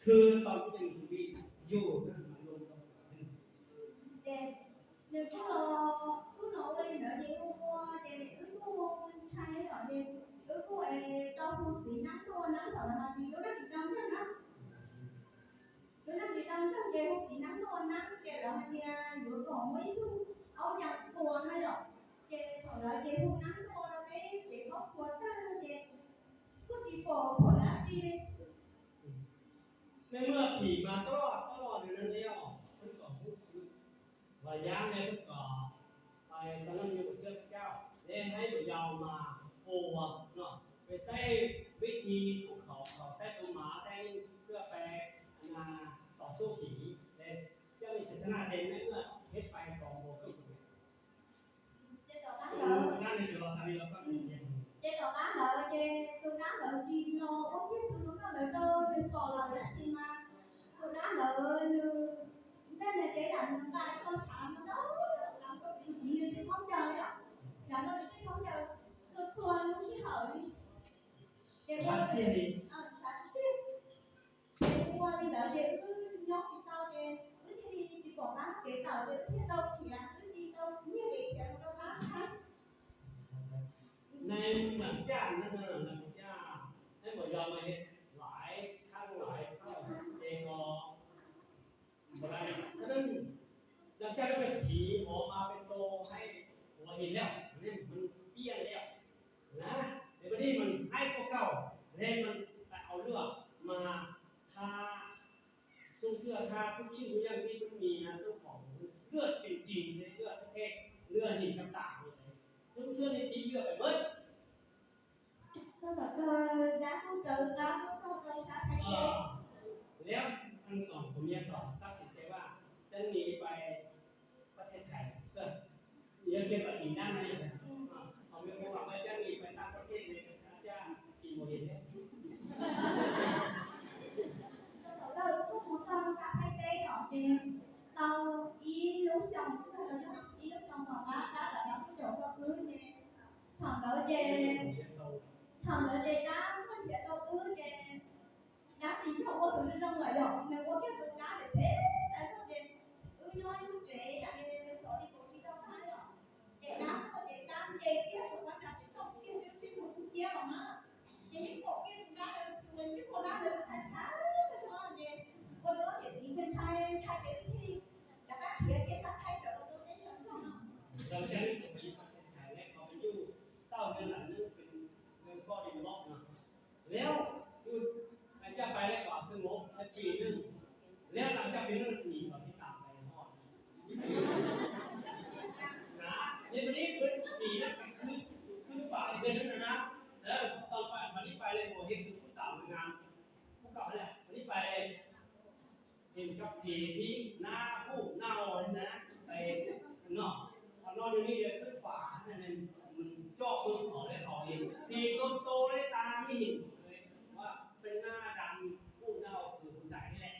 Thwv tau kuv cov me ntsis vij yug na mas luag tau. Ces nws kuj los kuj los ua li ntawd ces ua ua ces wb kuj ntshai os ces wb kuj es tau hu txiv neeb tuaj ua neeb thaum lawv hais tias lub neej tsis tau ntseeg na. Lub neej tsis tau ntseeg ces hu txiv neeb tuaj ua neeb ces lawv hais tias yuav kom muaj ib tug aub nyas tua na yom. Ces thaum ntawd ces hu neeb tuaj rau peb tsev koj puas tag ces kuj tsis pom pom dab tsi li. Nej muaj phim mas toj toj nws no ne os, peb kom hub xwb. Los yab ne peb kom, tau leej nyuag xwb cauj, nej haib npaum yau mas hu no, peb saib vib thi kuj khov khov saib tus mav saib tuaj peb tom xub phim, coj li xav xav na ces nej muaj peb pais kom mus koj tus. Ces tom qab ntawd, ces tom qab ntawd ces tus dab ntawd tsis los ua kiag tus tus koj ntawd rau nws pom lawm tab sis mas tus dab ntawd nws ntej nws ces yam nws nqa ib tau tshav ntau ntau los rau tus txiv nws tej khaub ncaws yom, los rau nws tej khaub ncaws txhua txhua lub sij hawm li. Ces ua, tshav tiag. Ces ua li ntawd ces wb nyob tsis tau ces wb thiaj li tsis pom qab kev tawm ces wb thiaj tau khiav, wb thiaj tau nyiag kev khiav mus rau qab tshab. Neeg lam caj, neeg lam caj, neeg npaum yog mas laiv thaj laiv thaj ces ko, lam caj lub me thiv hov mas peb tau haib ua his lawm, nej piaj lawm na, es peb li mas haib kua kaus, nej mas tau luaj mas tha xu xwb tha kub sij kuv yeej tib kub mis na tub hom luaj tsis tsis luaj thej luaj his kab tam, tub xwb nej tib luaj pais mab. Lawv thaj xoom kuv nyiam tom tab sis ces vaj cab nis pais ประเทศไทย yog kiag tom tim dab no yog, hom me kuv vam vaj cab nis pais tag ประเทศ ne, cab tim mus li thiab. Thaum lawv kuj mus txog sab Thaib teb no ces tau ib lub xyoo, ib lub xyoo tom qab dab lawv kuj caum tau wb ces thaum ntawd ces, thaum ntawd ces dab kuj nrhiav tau wb ces dab tsis yog ua tus zoo lawm yom, nws ua kiag tus dab phem phem tas zog ces wb nyob ib lub tsev yam li xov li kuv tsis tau tag yom. Ces dab tuaj ces dab nce kiag saum qab tsa ces xauj kiag twb tsis mus txog ciab los mas, ces yeej pom kiag tus dab, tus yeej pom dab lawv thaiv thaiv tag zog ces ua rau niam txiv ntshai ntshai ntshai ces wb thiaj li rov qab khiav kiag sab Thaib rov los rau teb chaws Nplog no. เราใช้วิธีการเส้นทางและความเป็นอยู่เศร้าเรื่องหลังเรื่องเป็นเรื่องข้อดีลบเนาะ แล้วหลังจากไปแล้วก็สงบแฮปปี้นึ่ง แล้วหลังจากเป็นเรื่องผีก่อนที่ตามไปทอดนะ ในวันนี้เป็นผีนะคือคือฝ่ายเดินนั่นนะนะ แล้วตอนไปวันนี้ไปเลยผมเห็นผู้สาวงามผู้เก่าเนี่ยวันนี้ไป เห็นกับผีที่หน้าบูดเน่าเลยนะ ไปนอน พอนอนอยู่นี่เลยขึ้นฝานั่นเอง มันจอกเบิ่งเขาเลยเขาเห็น ผีตัวโตเลยตาไม่เห็นเลย ว่าเป็นหน้าดำบูดเน่าคือคุณตายนี่แหละ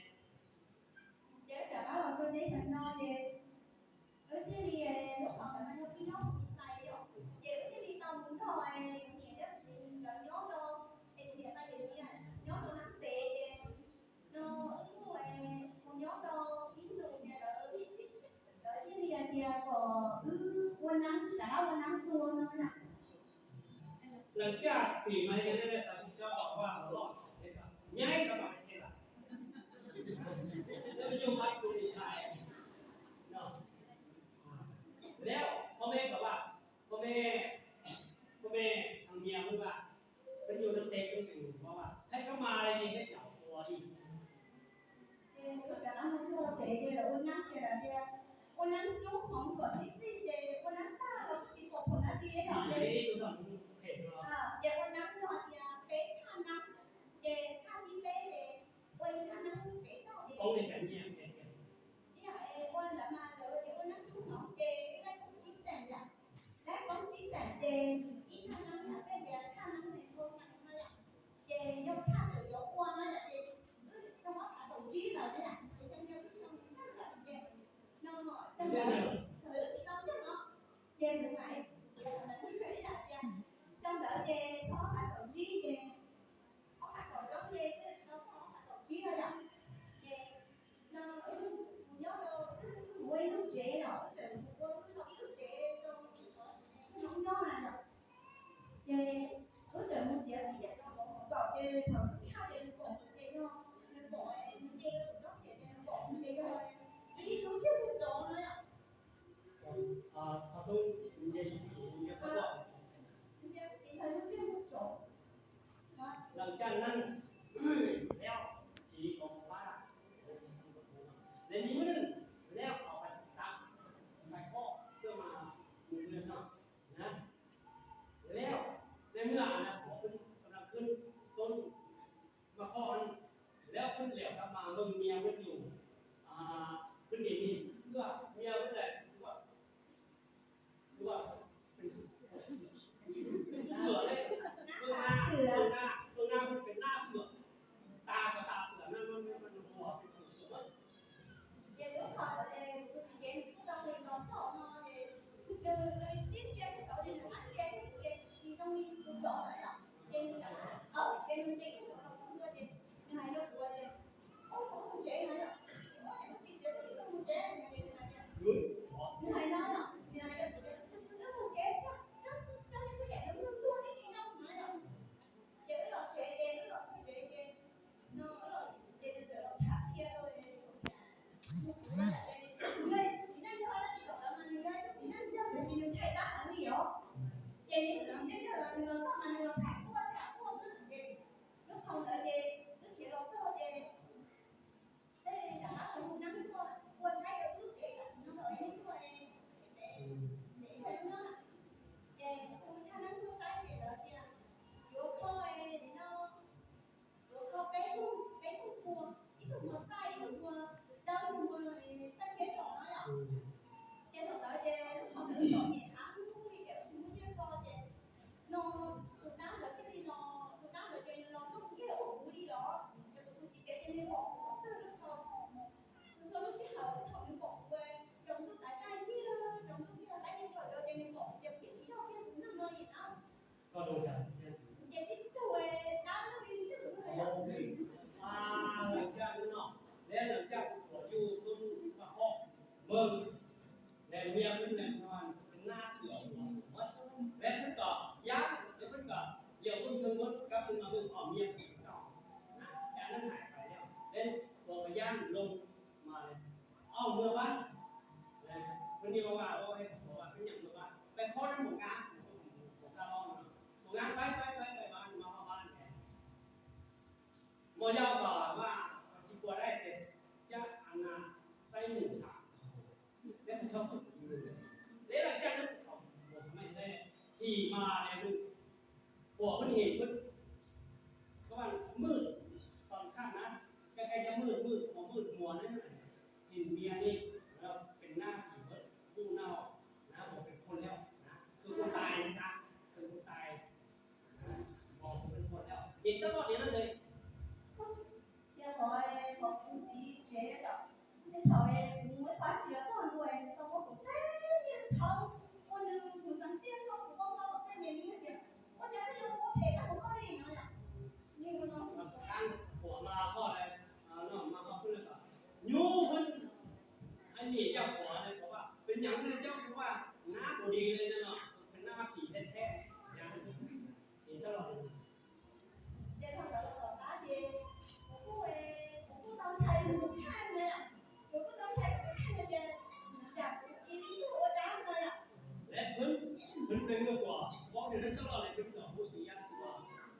Ces wb rov qab los rau teb chaws no ces wb thiaj li, lub qhov ntawd mas yog wb nyob hauv txais yom, ces wb thiaj li tau mus nrog niam thiab txiv nkawd nyob rau, es niam tais yawm txiv nyob rau Nab Xev ces no wb kuj mus nyob rau ib ntus ces lawv, lawv thiaj li hais tias kom wb ua neeb, rov qab ua neeb dua no na. Lawv caj tim mas yog nej tau coj los ua los nyaib rau mam thiaj los, nej yug mas tus lis xais no. แล้วพ่อแม่ก็ว่า พ่อแม่ พ่อแม่ ทางเมียพูดว่า เป็นอยู่ตั้งแต่เป็นอยู่เพราะว่าให้เขามาอะไรดีให้เหล่าตัวอีก Ces wb rov qab mus txog pem ces lawv ua neeb ces lawv tias ua neeb rub hmoov kom sib txig ces ua neeb tag los kuj tsis pom pom dab tsi yom. Ces ua neeb no hais tias peb thaj neeb, ces thaj thib peb ces ua ib thaj neeb pem toj ces ib yam ua ntawd mas lawv tias ua neeb rub hmoov ces ib leeg poob tsib xees yom, leej poob tsib xees ces ib thaj neeb yom, peb tias thaj neeb ne ua neeb no yom, ces yog thaj lawv yuav ua no yom, ces wb tau ob phav kaum tsib lawm na yom, ces xyoo no wb xyoo tsawg lawm ces no, xyoo no thaum wb tsis Wb tseem mus txiav txim rau hauv kaum ces thaum xub thawj ces nws pom tus ces yog, nws pom nws nce rau saum roob ces nws pom tus ces yog ib tug tsiaj mus tsov no yom. Nws nce tus tsiaj mus tsov. Leej caj neeg lawv tiv kom pab, lawv nim muaj neeg lawv kom pab, pab kho tuaj mas mus no na. Lawv, lawv nws a na qhov peb kab laj khwb toob mas kho, lawv peb lawv kab mas lawv mia peb yus, peb nim nim tuaj mia peb lawm, tuaj, tuaj, peb xwm le, peb na, peb na, peb na peb pem na xwm, tas kom tas xwm na, no no no no peb pem xwm na. Ces lub qhov ntawd ces tus txiv tsev nws kuj tau nws los txog no ces nws, nws tib ntsia rau saud ces nws rov qab ntsia kiag tus ces tsis zoo li tus tsov na yom. Ces nws rov qab, ces nws nce kiag saud los txog ntua ces nws hais rau kuv tias, Ub, kuv mus tsev no yom. Ces ub, ces kuv tsis txiav txim kuv mus tsev no ces nws hais tias, nws hais no yom, nws hais rau kuv tias, Wb mus tsev, koj, koj, koj, koj yam no wb tuag tib si no na yom. Ces wb los tsev ces wb los txog tsev ces no wb los, ces nws txawm los tham qhia rau kuv tias, kuv yog tus txiv neej yog tab sis thaum ntawd mas nws yog tus txiv neej yog tiam sis nws ntshai dab heev li os. Ces nws yog tus txiv neej yog los nws los txog mas nws los tham txhua txhua tuaj na ces lub qhov ntawd ces wb khiav los txog ces tej rov qab los hu neeb tuaj ua saib rau wb lub tsev tam sim no tau neeb tuaj es, es, es, es, ces hu thaj neeb tuaj saib ces lawv tias yuav kho li no, yuav kho peb tug, peb tug pua, ib tug muag txaij, ib tug muag dawb, ib tug muag txaij thiab tsom no yom. Ces thaum ntawd ces lub qhov ntawd txom nyem heev li ces tsis muaj tsiaj kho ces no tus dab ntawd thiaj li los, tus dab ntawd ces nws los nug kiag ua kuv li los, ces kuv tus txiv tsev ces nws pom kuv thaum twg nws thaum, txhua lub sij hawm thaum nws pom kuv tsaus ntuj tais caij kiag, tsaus ntuj kiag qaib kiag thaum ntawd ces nws pom kuv ces kuv yeej tsis yog kiag tus neeg no li na. Ces tib tug dab lub ib ntwg no yom. Leej caj no, leej caj kuv pom yus tus vaj hom mog, leej niam peb leej nab xwm, leej peb kom yab, leej peb kom yog peb tus muab kab peb mas peb kom niam, yab neeg hais pais yog, leej peb kom yab loo mas, au mưa bác, peb niam ua vaj ua peb niam mưa bác, peb qhob rab mos nkab, mos nkab los, mos nkab pab pab pab pab no ho bab ne. Mos yau kom vaj tsis pua dai tes cab a na saib mus txham, peb tsis txhob pom yus, peb laj caj nab tsis txhob mus txham, him mas ne, pom peb him peb, các bạn, mưa, còn khácนะ,ใกล้ๆจะมืด มืด พอมืดมัวนะ เห็นเมียนี่ แล้วเป็นหน้าผีเบิด รูปเน่านะ บอกเป็นคนแล้วนะ คือคนตายนะจ๊ะ เป็นคนตายนะ บอกเป็นคนแล้ว เห็นตลอดอย่างนั้นเลย Yog qhov, qhov kuv txiv tsev yom, tej thaum kuv mus ib pab tsis los txog ntua, tau muab kuv teb thaum ua nws kuv txeev tiaj txog kuv poob hlo tom tej me me tias, ua cas koj yuav ua phem rau kuv koj li no yom. Nyuj no, nyuj hwb, ai niam yaj quav ne, peb nyav ne coj kuv vaj nab kuv di li no, peb nab phim thiab thiab. Ces thaum ntawd los tom qab ces kuv kuj, kuv kuj tau ntshai kuv tus kheej na, kuv kuj tau ntshai kuv tus kheej tias tsam kuv cia li ua dab na yom. Lawv pheej, pheej peb muaj kuas paub tias neeg txoj los lawv pheej los hu xwm yam ua,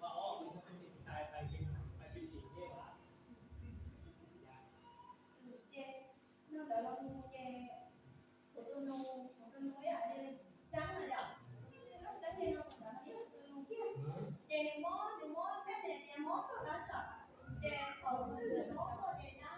ua ob mus pheej tais pais pais pais pais thiab. Ces no ntawd los mus ces kuv tus nus, kuv tus nus ib yam li xeeb na yom, lub xeeb li no kuv ntawd yog kuv tus nus kiag. Ces nws mob, nws mob peb niam tias mob tug dab tsam, ces thaum kuv tus nus mob tuaj ces dab,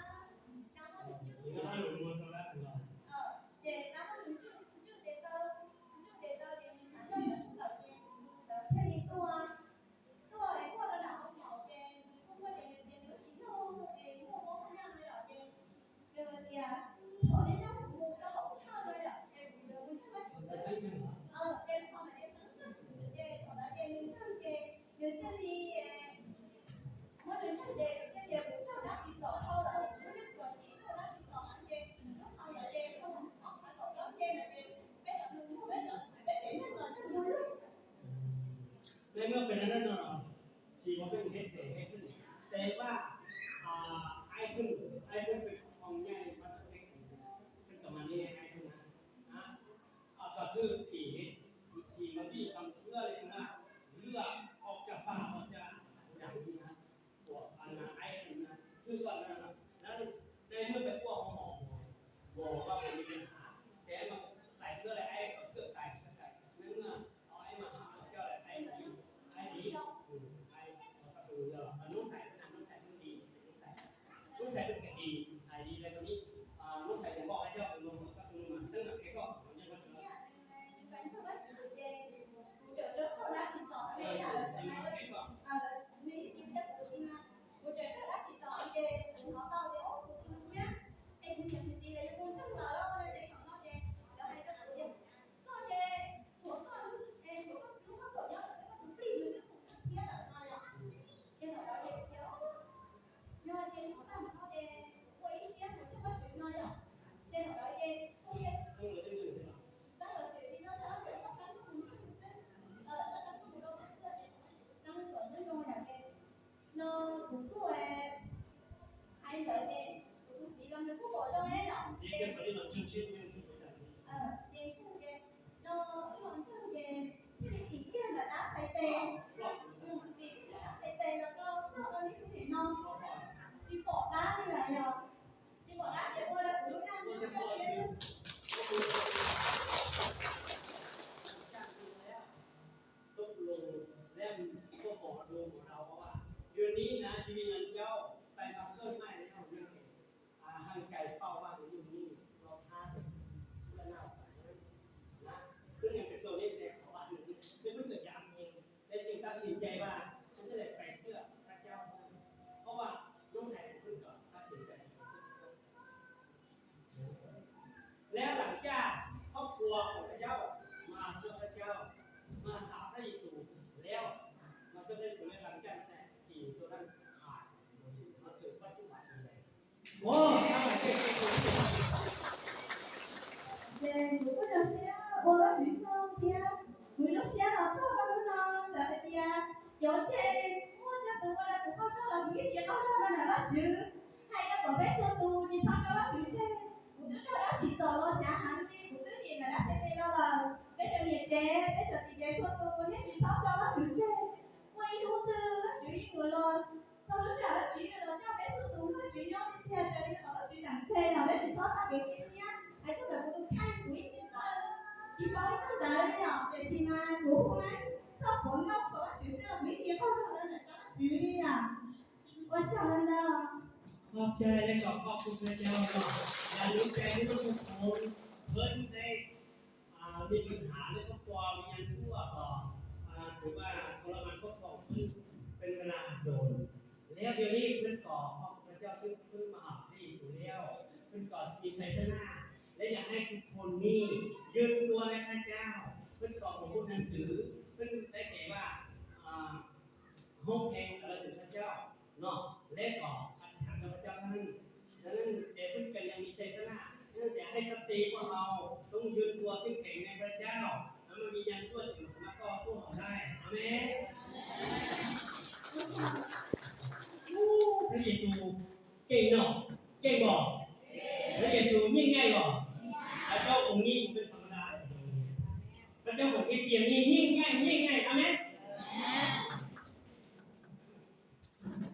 Ces ua li los ntseeg seb ntseeg tsis tau. Ces ntseeg ces no wb los ntseeg ces thiaj li tim kiag ntawm dab xais tes. Vim thiaj li dab xais tes los rau txog rau neb tus niam no tsis pom dab li lawm yog tsis pom dab ces ua rau kuv lub neej nyob koj siab. Tub lus, lem, tuaj pom dua mus rau hauv, yog neb na, yog neb na cauj, tais npas koj mai li hauv nyob, haj kais pauj Vaj Ntxwg Nyoog nij los thab laj naj na, twb yog peb tuaj neb tes qhov Vaj Ntxwg Nyoog, neb twb tawm yav mus, neb tseem tab sis ncaim Vaj, neb txhaj le pais xwb Koj Cauj,เพราะว่าน้องชายผมเพิ่งกลับ tab sis ncaim แล้วหลังจากครอบครัวของพระเจ้ามาเชื่อพระเจ้า มาหาพระเยซู แล้วมาเชื่อพระเยซู แล้วหลังจากนั้นเนี่ยกี่ตัวท่านผ่านมาถึงปัจจุบันนี้เลย Ua, ces kuv kuj zoo siab ua Vajtswv tsaug thiab, kuv zoo siab los txog rau hnub no, txawm hais tias cov ntseeg muaj tsawg tus ua rau kuv qaug zog los kuv yeej tsis qaug zog rau ntawm Vajtswv. Hais rau kom peb txhua tus tsis txhob tso Vajtswv tseg. Kuv twb raug dab tsim txom los hnyav heev li, kuv twb dim ntawm dab txhais tes no lawm. Peb cov niam tsev, peb cov txiv tsev txhua tus yeej tsis txhob tso Vajtswv tseg. Muaj ib hnub twg Vajtswv yeej yuav los, txog lub sij hawm Vajtswv yeej yuav los coj peb txhua tus nrog Vajtswv nyob ib txhia raws li qhov Vajtswv teem tseg, yog peb tsis txhob txoj kev khib nyiab. Hais txog ntawm kuv tus kheej, kuv yeej tsis txawj, tsis paub ib txog ntawd li yom, tiam sis mas kuv hu na txoj pov nkauj kom Vajtswv xwb los kuv yeej tsis qaug zog rau ntawm sab Vajtswv li yom. Ua tsaug ntau. Khov cai nej kom koj kuj cai cai los, yog lub cai lub koj kuj kuv, hwv nej มีปัญหาเรื่องครอบครัว มีงานทั่วก็ ถือว่าทรมานครอบครัวของเพื่อนเป็นเวลาอันโดน แล้วเดี๋ยวนี้เพื่อนขอขอบคุณพระเจ้าที่เพื่อนมาหาพระเยซูแล้ว เพื่อนก็มีชัยชนะ และอยากให้ทุกคนนี่ยืนตัวในพระเจ้า เพื่อนขอผมพูดหนังสือ เพื่อนได้เขียนว่าอ่า ห้องเพลงสรรเสริญพระเจ้า เนาะ และก็อธิษฐานกับพระเจ้าเท่านั้น ดังนั้นแต่เพื่อนกันยังมีชัยชนะ เนื่องจากให้สติพวกเราต้องยืนตัวเข้มแข็งในพระเจ้า แล้วมันมียังช่วยถึงสามารถต่อสู้ของได้ อาเมน พระเยซูเก่งเนาะ เก่งบอก พระเยซูยิ่งใหญ่บอก พระเจ้าองค์นี้เป็นธรรมดา พระเจ้าองค์นี้เตรียมยิ่งใหญ่ยิ่งใหญ่ อาเมน